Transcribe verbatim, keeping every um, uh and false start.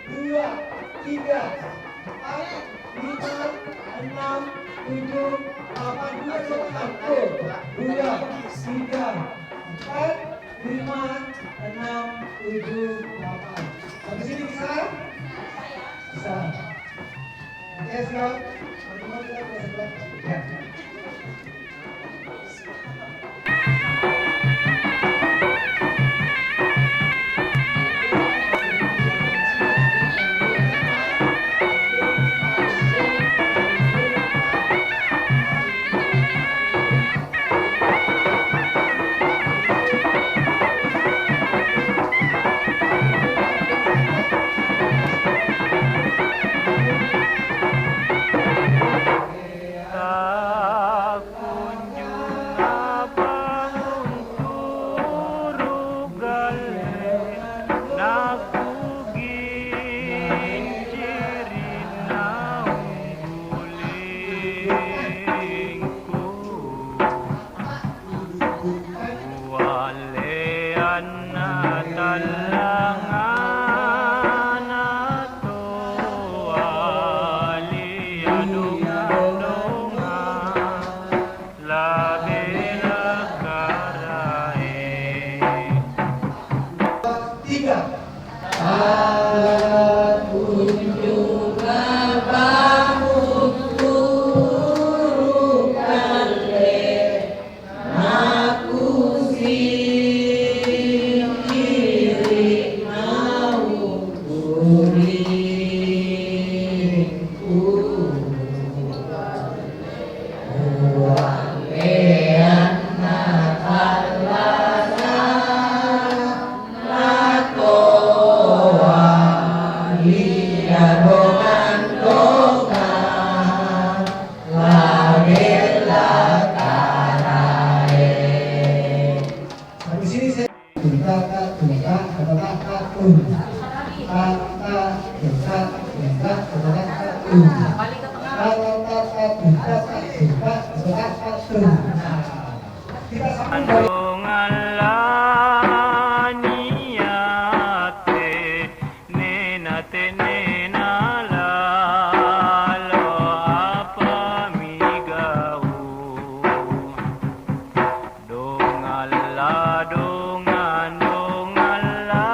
Dua, tiga, empat, lima, enam, tujuh, delapan, dua, dua, satu, dua, tiga, empat, lima, enam, tujuh, delapan. Sampai sini bisa? Bisa. Oke, siap. Mari, mari, kita sebelah. Ya. Kunjung apa unturu galle, nakuginciri naung gulingku. Kualleanna tallangana toalia donga-donga. Labela Karaeng. Tiga. Akunjunga bangun turu kalle, nakusingkiri naung gulingku. Habis ini saya Tungka, tungka, tungka, tungka, tungka. Andong Allah niate, nena tenena lalo apa migau. Dongalla, dongang, dongalla,